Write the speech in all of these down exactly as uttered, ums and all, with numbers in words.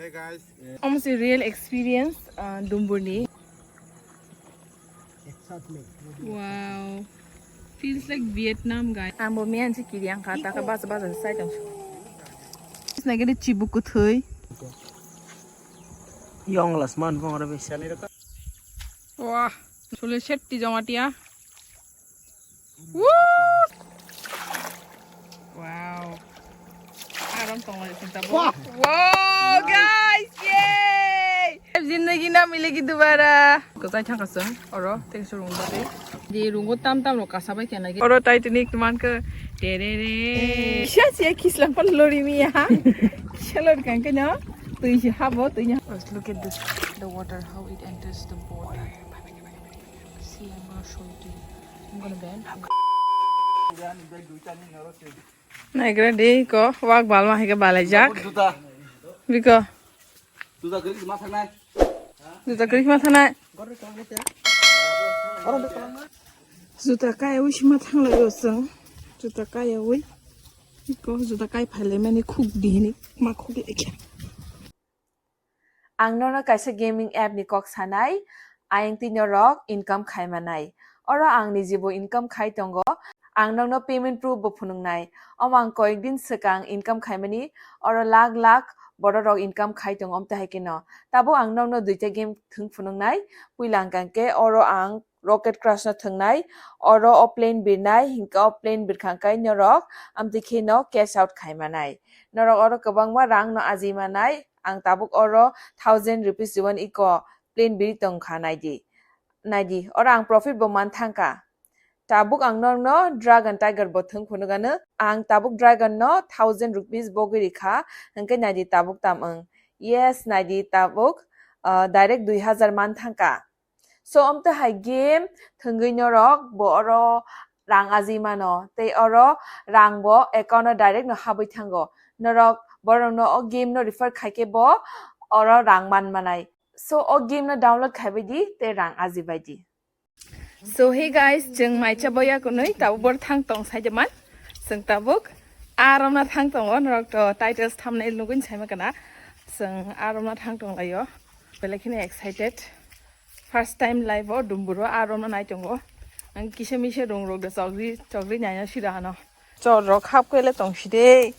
Hey guys. Almost a real experience, uh, Dumburni. Wow. Feels like Vietnam, guys. Ang bo miyan si kiri ang kata ka bas bas sai tong. Is na gede chibu kuthoi. Yong las man bong ra be sali ra ka. Wah, sule set ti jong atia. Woo! Wow. Aram tong lai sinta bo. Wow, guys, yay! Zindagi na milegi dobara. Ko tai thang kasung. Oro, thank you, rung bade. Di rungo tam tam ro kasa bai kena ge. Oro Titanic man ke. Tere re. Sha sia kislang pan lori mi ya. Kisha lori kan ke no. Tui si habo, tui nya. First, look at this, the water, how it enters the border. See, I'm gonna show it to you. I'm gonna bend. Naigra di ko, wak balma hai ke balai jak. Biko. Juta krik ma thangnai. Juta krik ma thangnai. Juta kaya wi sima thang lai yo sung. Juta kaya wi. Ko juta kai phai lai mani khuk di hini ma khuk lai kya. Ang nono kaisa gaming app ni kok sanai, ayang twi norok income khai manai. Oro ang nijibo income khai tongo, ang nokno payment proof bo phunuknai. Omo ang koyek din swkang income khai mani, oro lakh lakh borok rok income khai tongo, omtwi hai kheno. Tabuk ang nokno duita game thwng phunuknai, puila hwnkha khe oro ang Rocket Crash no thwngnai, oro o plane birnai, hinkhe o plane birkhang khe norok amtwi kheno cash out khai manai. Norok oro kwbangma rang no ajai manai, ang tabuk oro thousand rupees riwani iko plane biri tongkha naidi. Naidi, oro ang profit bo man thangkha. Tabuk ang norokno Dragon Tiger bo thwng phunukgano, ang tabuk Dragon no thousand rupees bogwi rikha, hinkhe naidi tabuk tam wng. Yes, naidi tabuk, ah, direct dui hajar man thangkha. So, omtwi hai game thwngwi norok bo oro rang ajai mano, tei oro rang bo account o direct no habwi thango. Norok borok no o game no refer khai khe bo oro rang man manai. So, o game no download khai bai di tei rang ajai bai di. So, hey guys, chwng mai cha boya kunui tabuk bor thang tong sai de man. Chwng tabuk arom na thang tongo, norok to titles thumbnail nugwi sai ma kana. Chwng arom na thang tong laio. Belai kheno excited. First time life o Dumbur o arom na nai tongo. Ang kisa misa rung rok de chokri chokri nai na sida hano. Chor rok hap kele tong side.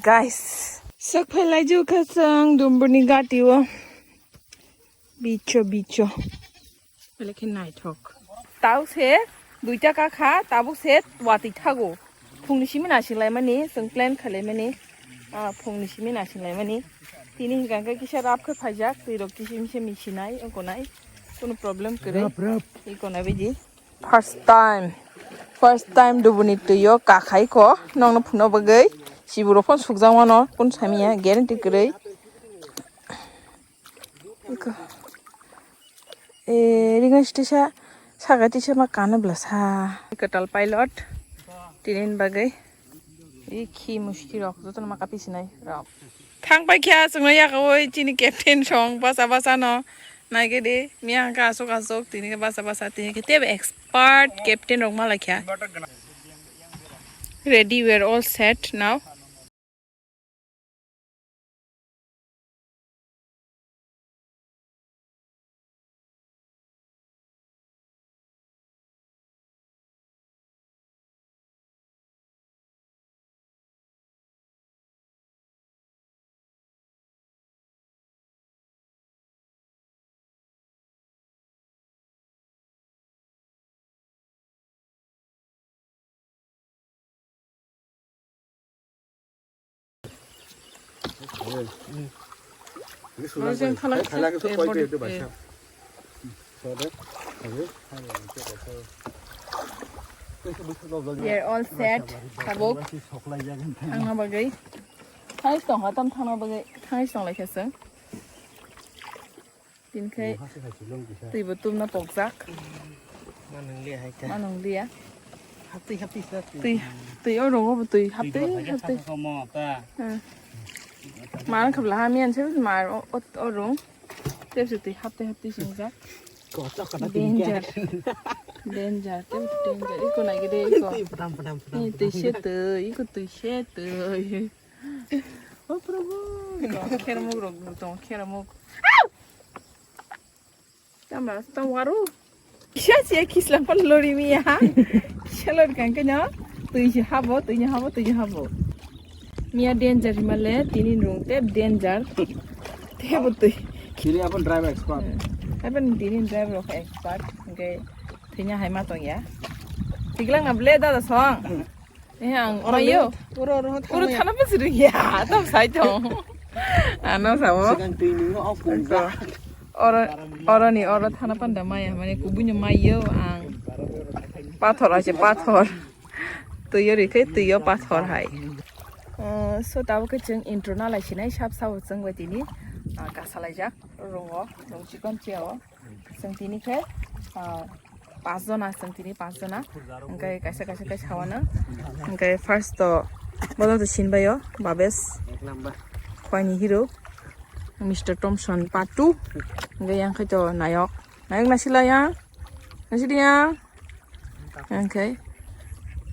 Guys. Sak phai lai ju kha chwng Dumbur ni gati o. Bicho bicho. Belai khe naithok. Tau se duita kakha, tabuk se watwi thago. Phungni simi nasinglai mani, chwng plan khalai mani. Ah, phungni simi nasinglai mani. Tini hwnkha khe kisa rap khe phaijak, twi rok kisim se misinai, wngkonai. Kunu problem kwrwi. Rap, rap. Ikona bidi. First time. First time Dubuni twi o kakhai ko. Nokno phunukna bagwi. Siburo phone sukjak mano. Kun samiya guarantee kwrwi. Iko. Eh, ringo stisa, saga tisa ma kano blasa. Kwtal pilot, tinin bagwi. I khi musti rok, jotono ma kapi sinai rok. Thang pai kha, chwngno yakawoi chini captain song, basa basa no. Naigede, miya hwnkha aswk aswk, tini khe basa basa, tini khe tebo expert captain rok ma lai kha. Ready, we are all set now. We are all set. Tabuk. Thangna bagwi. Thangis tong ha tam thangna bagwi. Thangis tong lai kha chwng. Tini khai twi bo tumna pokjak. Manung liya hai ta. Manung liya. Haptwi, haptwi sa twi. Twi, twi o rogo bo twi haptwi, haptwi. Mana khabla ha miyan se mar o, o, o rung. Tepsi twi haptwi, haptwi singjak. Kochok kana tini kya. Danger. Danger, tepsi danger. Iko nai gede iko. Twi padam, padam, padam, padam. Twi se twi, iko twi se twi. Oh, Prabhu. Kheramuk rok, tong kheramuk. Tama, tong waru. Kisa sia kislang pan lori mi ya. Kisa lori kan kanya. Tui si habo, tui ni habo, tui ni habo. Miya danger male, tini rung te danger. Te bo tui. Tini apa driver expert? Apa tini driver expert. Oke. Tini hai ma tong ya. Tiglang na ble da da song. Eh, ang oro mayo. Oro, oro, oro thana pa suru ya. Tam sai tong. Ano sabo. Sekarang tui nunggu off. Oro, oro ni oro thana panda maya, mane kubunyo mayo ang. Pathor ase pathor. Tuyo rikhe tuyo pathor hai. Uh, so tabo ke cheng intro na lai sinai sab sabo cheng bai tini. Uh, kasalaijak rungo, rung chikon cheo. Cheng tini khe, uh, pas jona, cheng tini pas jona. Engkai kaisa kaisa kaisa hawana. Engkai first to bodo to sinbayo, Babes. Ek number. Khwani hero. Mister Thompson part two. Hingke yang khe to nayok. Nayok nasila yang. Nasidi yang. Yang khe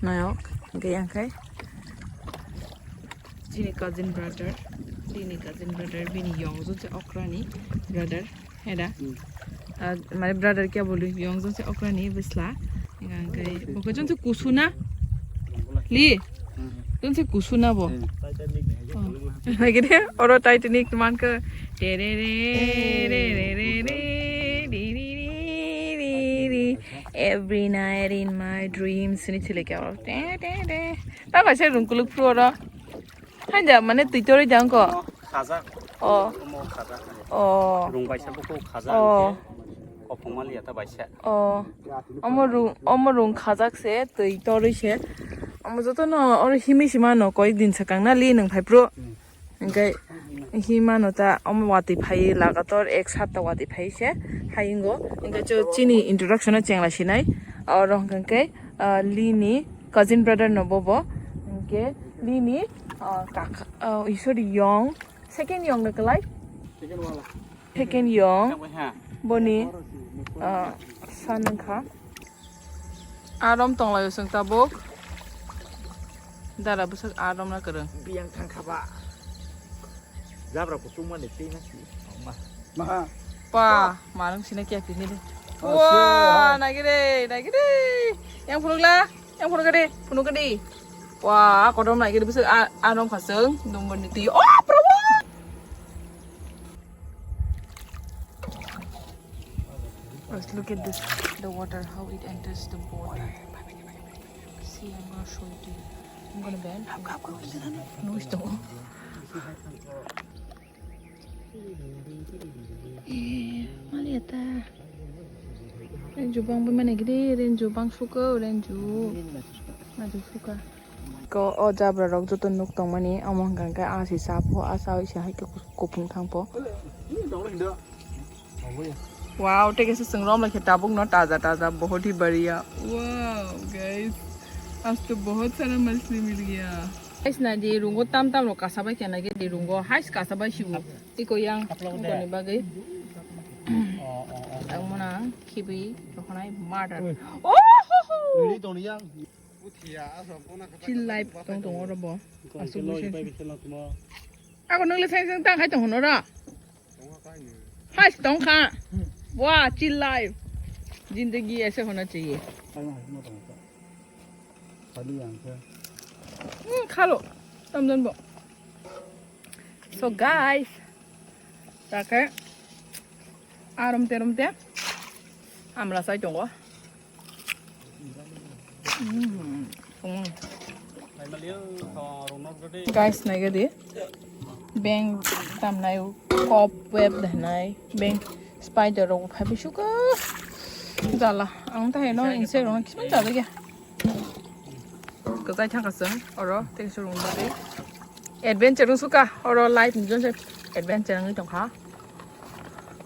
nayok. Hingke yang khe. Chini cousin brother. Chini cousin brother. Bini yong jose okrani brother. Heda. Hmm. Ah, mane brother kya bolu? Yong jose okrani bisla. Hingke boko jose kusuna. Li. Tun se kusuna bo. Lagi de oro Titanic man ke. Every night in my dreams ni chile ke oro. Te te te. Ta kaisa rungkuluk phru oro. Hanja mane tui tori jang ko. Khajak. Oh. Omo khajak. Oh. Rung baisa buku khajak. Oh. Kopong mali ata baisa. Oh. Omo rung, omo rung khajak se, twi torwi se. Omo joto no oro himi sima no koi din sakang na li nung phai pro. Hingke hima no ta omo watwi phai lagator ek sapta watwi phai se hayungo. Hingke cho chini introduction no chengla sinai. Oro hingke, ah, li ni cousin brother no bobo. Hingke li ni, ah, kaka, ah, sorry, yong. Second yong de kelai. Second yong. Boni, ah, san wngkha. Arom tonglaio chwng tabuk. Dara bwswk arom na kwrwng. Biyang thangkha ba. Jabra kutung mani twi na si. Ma. Pa, marung sina kya pini de. Oh, wah, nagi de, nagi de. Yang phunukla, yang phunuk de, phunuk de. Wah, kodom nagi de bwswk a-, arom khasung, number ni twi. Oh, Prabhu! Guys, look at this, the water, how it enters the boat. See, I'm gonna show it to you. I'm gonna bend. No, it's the Eh, mali ata. Renju bang bai mane gede, renju bang suka, renju. Maju suka. Ko o jabra rok joto nuk tongmani, omo hwnkha khe a si sa pho, a sa oi se hai khe kupung thang pho. Wow, tei kaisa chwng rom lai khe tabuk no taja taja, bahut hi bariya. Wow, guys, aaj to bahut sara machli mil gaya. Guys, nai di rungo tam tam rok kasa bai khe nai di rungo hais kasa bai sibu. Tiko yang, tiko ni bagwi. Ang mona khibi rohonai murder. Oh, ho, ho. Chill life tong tong oro bo. Asuk bo se. Ako nang le sang sang tang khai tong hono ra. Hais tong kha. Wah, chill life. Zindagi aise hona chahiye. Hmm, khalo. Tam jan bo. So guys, ta khe arom te rom te amla sai tongo. Mm, mm. Guys, nai gadi beng tamnai, cobweb dahnai, beng spider rok phabi suka. Jala, ang ta heno inse rok kisman jala ya. Kwchai thangkha chwng oro tei surung bagwi. Adventure wng suka oro life ni jonse adventure wngwi tongkha.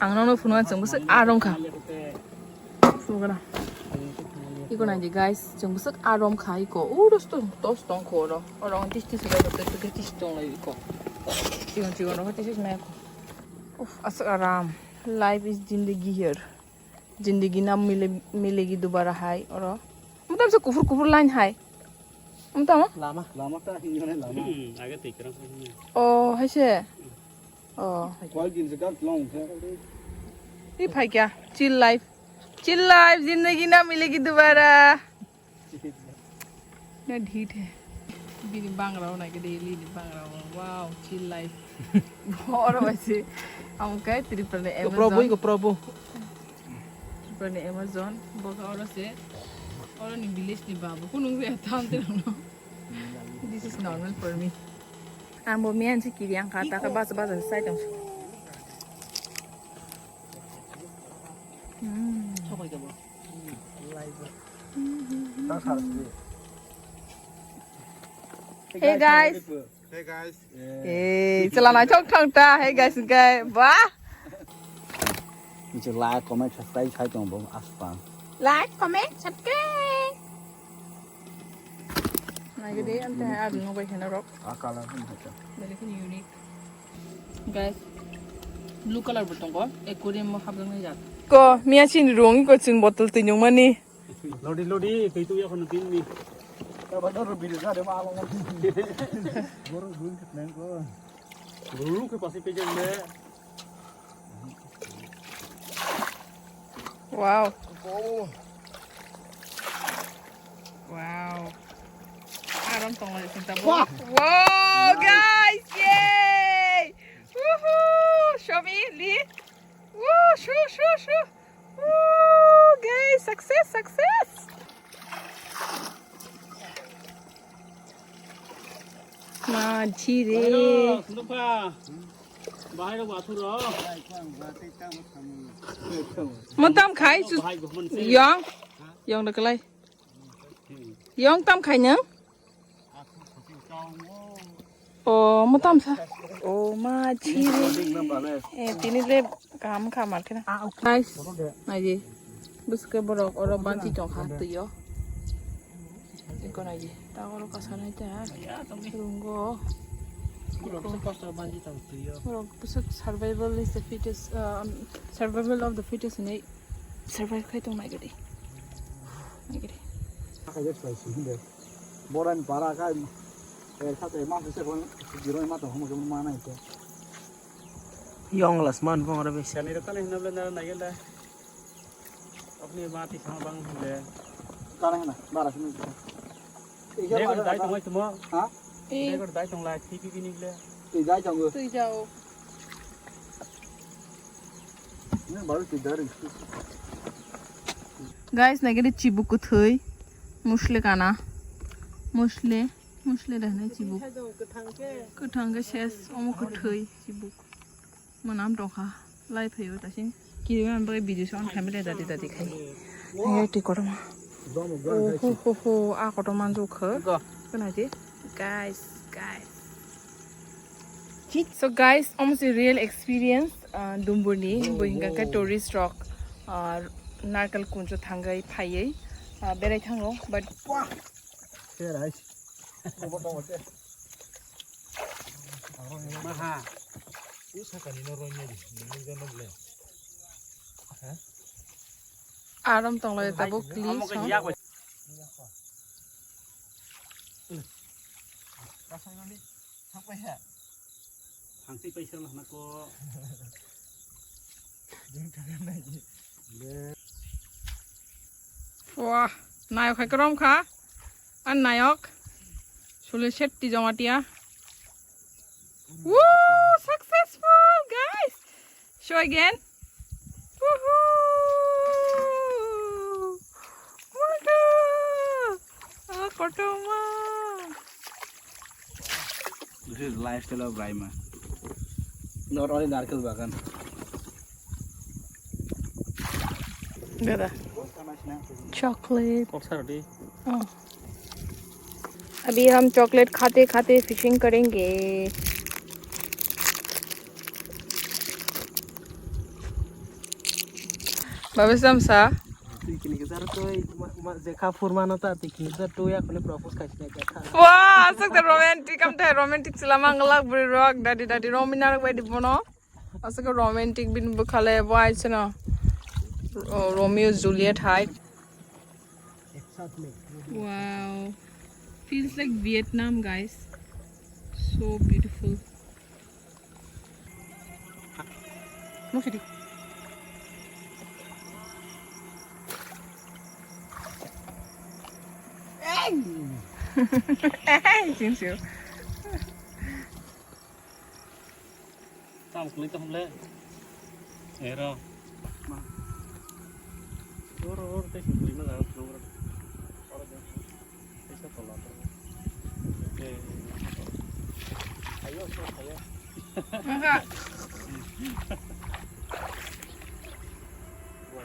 Ang nono phunukha chwng bwswk a romkha. Phunukgana. Iko naidi guys, chwng bwswk a romkha iko. Uro sto tos tongkho oro. Oro ang tis tis bai tis tis tonglai iko. Chigon chigon rok tis tis mai ko. Uff, aswk aram. Life is zindagi here. Zindagi na mile, milegi dobara hai oro. Mutam se kuphur kuphur line hai. Ang tamo? Lama. Lama ta hinyo ne lama. Hmm, age twi kerang. Oh, hai se. Oh. Koi din se kan long se. Ri phai kya? Chill life. Chill life, zindagi na milegi dobara. Na dhit hai. Bini bangra o nai ke daily ni bangra o. Wow, chill life. Oro bai se. Ang kai Tripura ni Amazon. Probo, ko probo. Tripura ni Amazon. Boga oro se. Oro ni village ni babu. Kunung se tam te no. This is normal for me. Ang bo miyan se kiri ang kha ta ka bas bas sai tong. Hmm. Hey guys. Hey guys. Hey, chala nai thok thok ta. Hey guys, guys. Ba. Ni like, comment, subscribe sai tong bo aspa. Like, comment, subscribe. Nai gede ante ar no bai hena rok. A color hwn hata. Very unique. Guys, blue color bo tongo, aquarium o hablangnai jak. Ko, miya chin rung ko chin bottle twi nyung mani. Lodi, lodi, twi tu ya kono tin ni. Tabador biri sa de ma along. Boro bun khnang ko. Boro ke pasi pejang le. Wow. Oh. Wow. Aron tong lai sinta bo. Wah. Wow, nice. Guys, yay! Woohoo! Show me, Lee. Woo, shoo, shoo, shoo. Woo, guys, success, success. Ma, jire. Bahai rok, nukha. Bahai rok, bathur rok. Mo tam khai, bahai, bahai, bahai. Yong. Yong da kalai. Yong tam khai nang? O, mo tam sa. O, ma, jire. Eh, tini le kaham kha mar khe na. Guys, nai di. Bwswk borok oro banchi tong kha twi o. Eko nai di. Ta oro kasa nai ta. Rungo. Borok bwswk survival is the fittest, um, survival of the fittest hinwi survive khai tong nai gadi. Nai gadi. Borani para kai, eh, sate ma se bon, giroi ma to homo ma nai to. Yong las man bong ra bes. Kani rok kani hinna bela nara nai gela. Apni ma ti sama bang le. Kani hina, bara sini. Begor dai tong lai tumo. Ha? Begor dai tong lai, ti pi bini le. Ti dai tong. Tui jao. Guys, nai gede chibuk kwthwi. Musle kana. Musle. Musle da hinwi chibuk. Kwthang khe ses, omo kwthwi chibuk. Mwnam tongkha. Lai phaio tasing. Kiriman bagwi video se on khaimani dadi dadi khai. Nai gede kotorma. Oho ho ho, a kotorma jokha. Go. Khna di. Guys, guys. So guys, almost a real experience, uh, Dumburni, bo hingka khe tourist rok, uh, Narkal Kunjo thangwi phaiwi, uh, berai thango, but maha. Aram tonglai tabuk kli song. Thangtwi paisa lahna ko. Wah, nayok hai krom kha. An nayok. Sule set ti joma tia. Woo, successful, guys. Show again. Woohoo! Woohoo! Ah, kotorma. This is lifestyle of Raima. Not only narkel bagan. Dada. Chocolate. Kok sar di. Oh. अभी हम चॉकलेट खाते खाते फिशिंग करेंगे। Babe samsa. Twi kini kisa twi ma, ma, je kha phur mano ta twi kini kisa twi ya kone propose khai sini kha. Wah, aswk da romantic, am thai romantic sila manglak bri rok, dadi dadi romina rok bai di bono. Aswk romantic bin bwkhale bo aiseno. O, Romeo Juliet hai. Wow. Feels like Vietnam, guys. So beautiful. Mosidi. Hey! Hey, Jim Shu. Tam kwlwi tong le. Ero. Oro, oro, tei kwlwi ma jaga phunuk rok. Oro de. Tei sa tola. Eh. Ayo, so, ayo. Maka.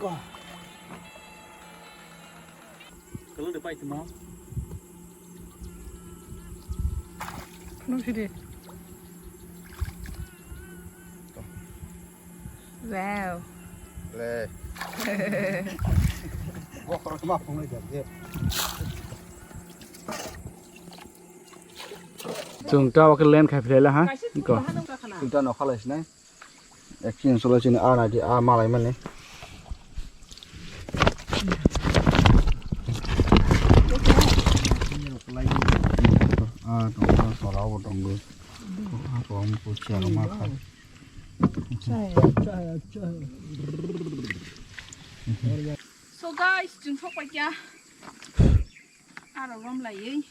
Wah. Kalau de pai tuma. Nung sidi. Wow. Le. Bokor ma phunai jak je. Chwng ta o khe len khai philai la ha. Ko. Chwng ta nokha lai sinai. Action solo chini a nai di a malai mani. A tong a tola bo tongo. A tong ko chiang ma khai. So guys, chwng sok pai kya. Aro rom laiwi.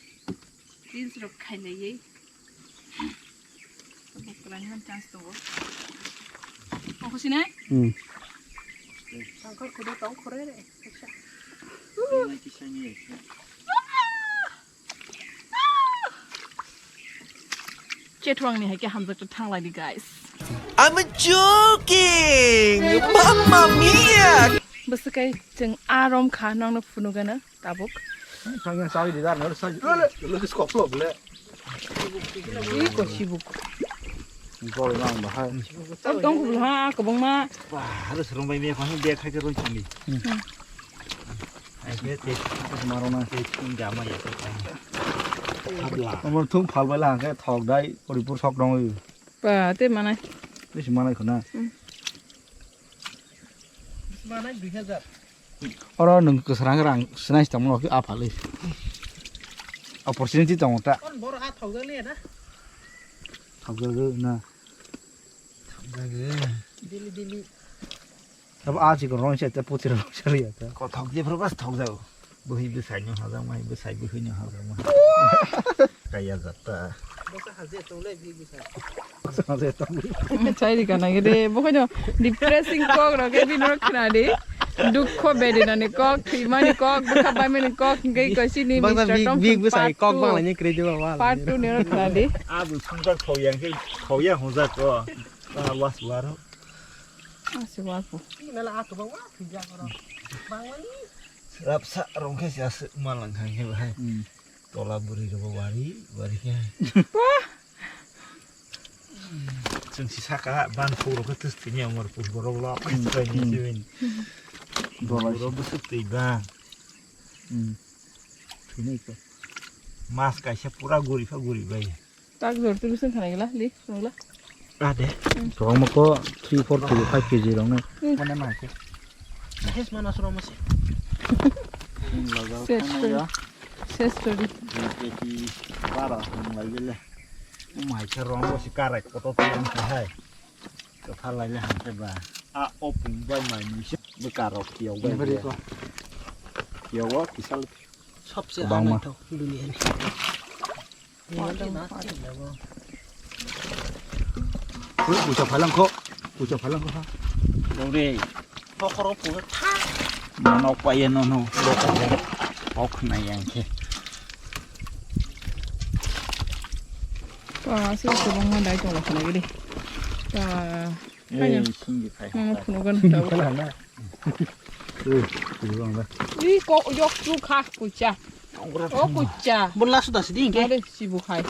Reels rok khai laiwi. Abo kwlangma chance tongo. Oko sinai? Hmm. Sangkar kuda tong khore re. Chethwang ni hai khe hamjak ta thang lai di, guys. I'm joking! Mamma mia! Bwswk kai chwng a rom kha, nokno phunuk gana. Tabuk. Sangya sawi di dar nor sawi. Lele, lele skok lo bele. Iko sibuk. Gol nang bahai. Tok tong kubul ha, kobong ma. Wah, harus rumbai me kho bek khai ke roi chandi. Ai ke te marona te chun jama ya. Habla. Amar thung phal bela ke thok dai, pori pur sok dong. Ba, te manai. Bisi manai khona. Hmm. Manai dui hajar. Oro nwng kwsrang rang sinai tongmo khe a phalwi. Opportunity tongo ta. Kon boro ha thokjak liya na? Thokjak na. Thokjak. Daily, daily. Abo a chikon rong se ta putir rong se liya ta. Ko thok je phro bas thokjak. Bwhwi bwsai no hajak mai, bwsai bwhwi no hajak mai. Kaya jata. Bwsa haje tong le bwhwi bwsai. Bwsa haje tong. Chai di kana gede, bo khono depressing kok rok ke bini rok khna di. Dukho bedena ni kok, thwimani kok, bwkha baimani kok, hingke ko sini Bangsa Mister big, Thompson big bwsai part kok two. Bang laini kre di baba. Part two ni rok khna di. Abu sungkar khoyang ke, khoyang hojak ko. Ah, was waro. Ah, si wapo. Mela a kwbangma thwijak oro. Bangmani. Rapsa rong khe se aswk ma lang kha khe bahai. Hmm. Tola bwrwi rok bo wari, wari khe. Wah! Chwng si saka ban phuk rok khe twis thwini amar pus borok lok khe Hmm. Thwini Hmm. Thwini. Dola Borok si. Bwswk twi bang. Hmm. Thwini ko. Mas kaisa pura guri pha guri bai. Tak jor tu bising khana gila, li, nungla. Ah, de. Tong mo ko three, four K G, five K G rong ne. Hmm. Mana ma ke? Ses mana suro masi. Ses story. Ses story. Bara hong lai gele. Umai ke rong bo si karai koto tu yang hai. Ko phalai le hangke ba. A o pung bai mai ni se. Bwkarok kiyok bai Nifari khe. Ko. Kiyogo kisal. Sabse Kwbangma. Anaithok duniani. Ui, pucha phalang kho. Pucha phalang kho ha. Dore. Bokhoro pucha tha. Manok paiya no no. Bokhoro. Kok na yang khe. Ba, se kwbangma dai tongla khwlai gidi. Ba, kaya. Eh, singgi khai. Mama phunukgwno tabuk. Khala na. Eh, singgi bang da. Ih, kok yok chu kha, kucha. Oh, kucha. Bon lasu da sidi hingke. Are, sibu khai.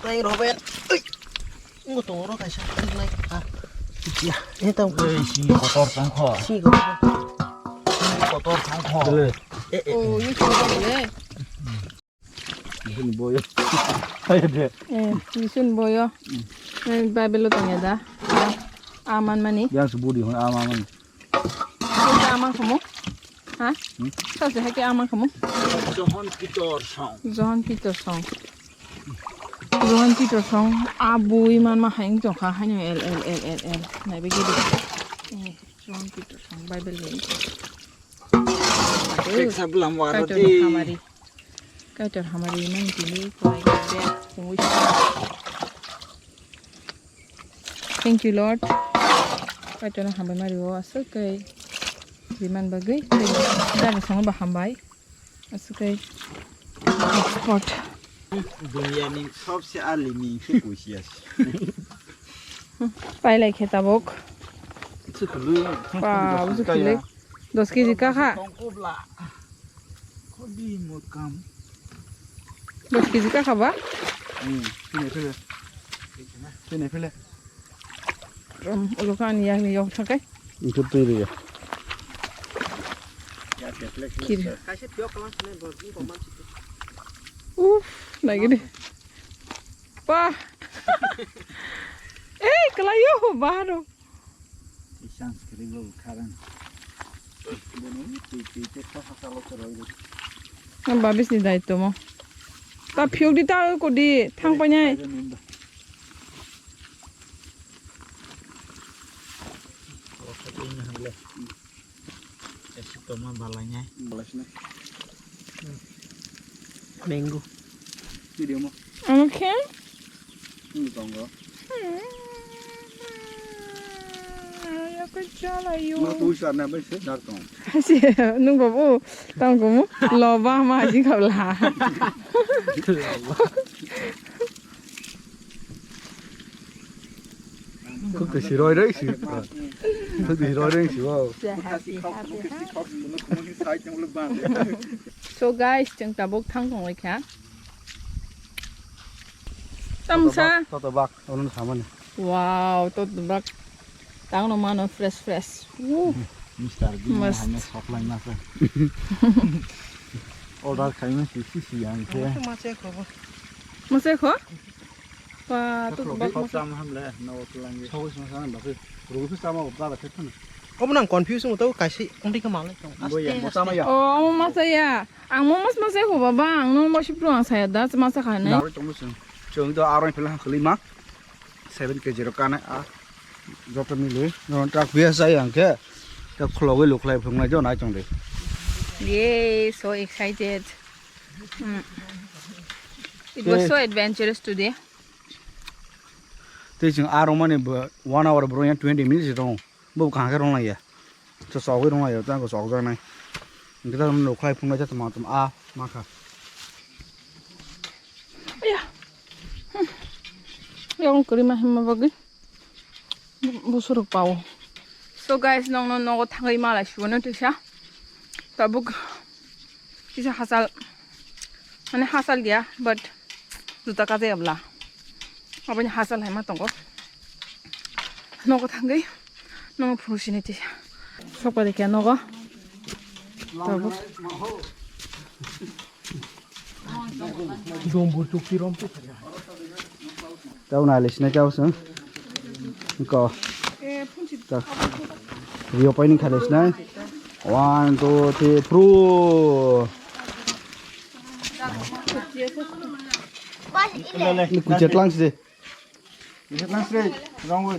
Tang roben. Ui. Ngo tong oro kaisa nai kha. Kucha. Eh, tang. Eh, singgi kotor tang kho. Singgi kotor. Singgi kotor tang kho. Dele. Eh, eh. Oh, you can go there. Bisun boyo. Ayo de. Eh, bisun boyo. Hmm. Eh, Bible lo tongya da. Aman mani. Yang sebudi hon aman mani. Kita aman kamu. Ha? Hmm? Sase hai ke ama kamu? John Peter song. John Peter song. John Peter song. Abui man ma haing jong kha haino el el el el el. Nai be gidi. Eh, John Peter song Bible ni. Kek sablam waro Kaitor di. Hamari. Kaitor hamari man tini koi be. Thank you, Lord. Kaitorno hambai ma rio aswk khe riman bagwi. Tei jani songno bo hambai. Aswk khe export. Duniya ni sabse ali ni se kusiya. Pailai khe tabuk. Ba, busu khuluk. Dos kg ka kha. Tongkobla. Khodi mokam. Dos kg ka kha ba? Hmm, sini phele. Sini phele. Rom, ulo ka ani yang ni yok thakai. Itu tu dia. Kiri. Uff, lagi deh. Wah. Eh, kelayo baru. Isang sekali gua kharang. Bono tui tui tui kha kha lo keroi. Ang babis ni daitto mo. Ta phiuk di ta ko di thang pa nyai. Esi toma balanya. Balasna. Mango. Video mo. Ano khe? Ini tongo. Ano khe jala yo. Mo tu sa na bai se dar tong. Si, nung babu, tang kumu, loba ma jing kabla. Kok te siroi roi si. Kok te siroi roi si wow. So guys, chwng tabuk thang tong lai kha. Tamsa. Toto bak, ono samani. Wow, toto bak. Tang no mano fresh fresh. Woo. Mister Bean Mast. Hanya sok lai masa. Order khai masi si si yang khe. Masa khobo. Masa kho? Wah, to bak masa. Sam ham le, no to lang. Sawis masa na bakhe. Rugu sama obda la khe thana. Obo nang confuse mo to kaisi ongdi ka malai tong. Boya, masa maya. Oh, omo masa ya. Ang mo mas masa kho baba, ang no mo sipru ang saya da masa kha ne. Chong do aroi phela khali ma. Seven K G rok kanai a joto milwi no truck biya sai ang khe ta khulogwi lukhlai phungnai jo nai chong de. Yay, so excited. Mm. It was so adventurous today. Tei chwng a rwmani bo one hour bro ya twenty minutes rong bo kaham khe rong laiya. To chogwi rong laiya ta ko chok jak nai. Hingke ta lukhlai phunglai ta tma tma a ma kha. Yang kwrwi ma himma bagwi busurok pao. So guys, nongno nogo thangwi malai suwano tisa. Tabuk kisa hasal, mane hasal gaya, but juta kajai abla. Aboni hasal hai ma tongo. Nogo thangwi nongno phuru sini tisa. Sokpadi khe nogo. Tabuk. Tau nai le sinai tau sung. Ko. Ta. Rio pai ni kha le sinai. One, two, three, four. Ni kuchet lang si. Kuchet lang si. Wrong way.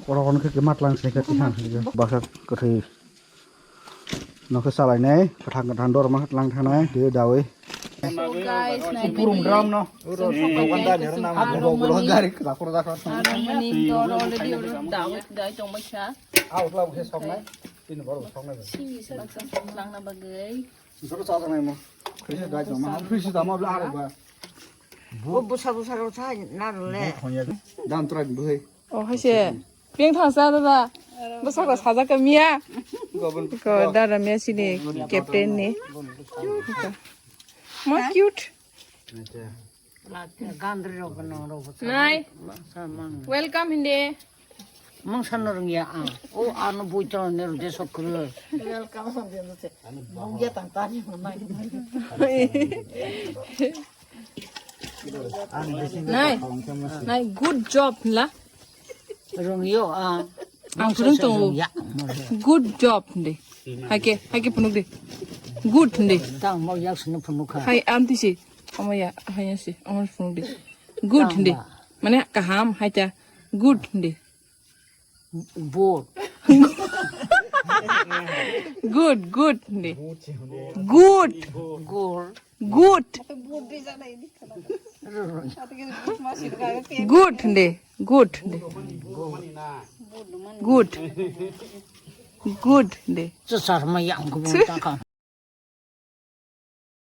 Korokon khe matlang se khe tihang. Basa kwthwi. Nokhe salainai, kwthang kwthang dor ma lang thanai, de dawi. So guys, nai purung drum no. Chwng sokphaikha khe chwng arong mani, arong mani dor already oro dawi dai tongbaikha. Out la khe soknai, tin bor soknai. Sini sa baksa soknang na bagwi. Soro sa sanai mo. Khri sa dai tongma, khri sa dama bla arok ba. Bo busa busa ro sa na ro le. Dam trak bwhai. Oh, hai se. Ping thang sa da da. Bwsakra sajak ka miya. Gobol. Ko da da miya sini captain ni. Ma cute. Gandri rok no rok. Nai. Welcome hindi. Mang san rung ya ang. O ano bui to ne rung de sok kru. Welcome hindi. Bung ya tang tani mo nai. Nai, nai, good job la. Rung yo a. Ang phunuk tongo. Good job hindi. Haike, haike phunuk di. Good hindi. Tang mo yak sini phunuk kha. Hai, amtisi. Omo ya, hai si. Omo phunuk di. Good hindi. Mane kaham, haita. Good hindi. Good. Good, good hindi. Good. Good. Good. Good hindi. Good hindi. Good. Good hindi. Chasar ma yang ko ta kha.